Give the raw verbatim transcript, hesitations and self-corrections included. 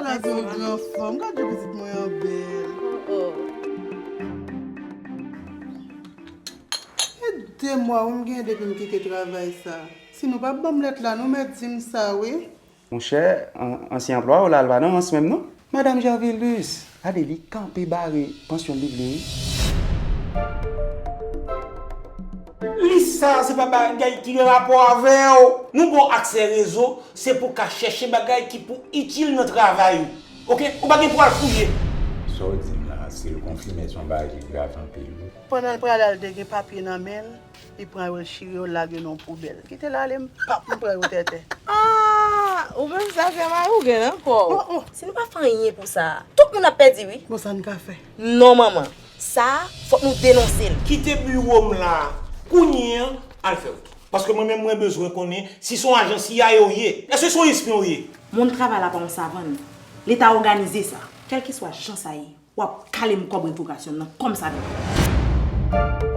Gade yon gran fanm, gade yon pitit mwen an bèl. Oh, oh. E de mwa wi m gen depi m kite travay sa. Si nou pa ban m lèt la, nou mèt di m sa wi. Monchè, an- ansyen anplwaye w la, l pa nan rans menm non. Madanm Gervilus, gade li kanpe bare pansyon li vle wi. Lis sa a se pa bagay ki gen rapò avè w. Nou ba w aksè rezo, se pou w ka chèche bagay ki pou itil nan travay ou. Oke? Ou pa gen pou al fouye. Sa w di m la, si l konfime, se yon bagay ki grav anpil wi. Pandan l prale a, l te gen papye nan men l, li pran yo, l chire yo, l lage nan yon poubèl. Kite l ale, m p ap m pran yo tètè. Ah, ou menm sa fè mari w gen nan kò w. Oh, oh. Si nou pa fè anyen pou sa, tout moun ap pèdi wi. Bon, sa n ka fè? Non manman, sa a, fòk nou denonse l. Kite biwo m la kounye an, al fè wout. Paske mwen menm mwen bezwen konnen si se yon ajan C I A w ye. Èske se yon espyon w ye? Mond travay la pa yon savann. Leta òganize sa. Kèlkeswa jan sa ye, w ap kale m kòb revokasyon m nan kòm sa dwe.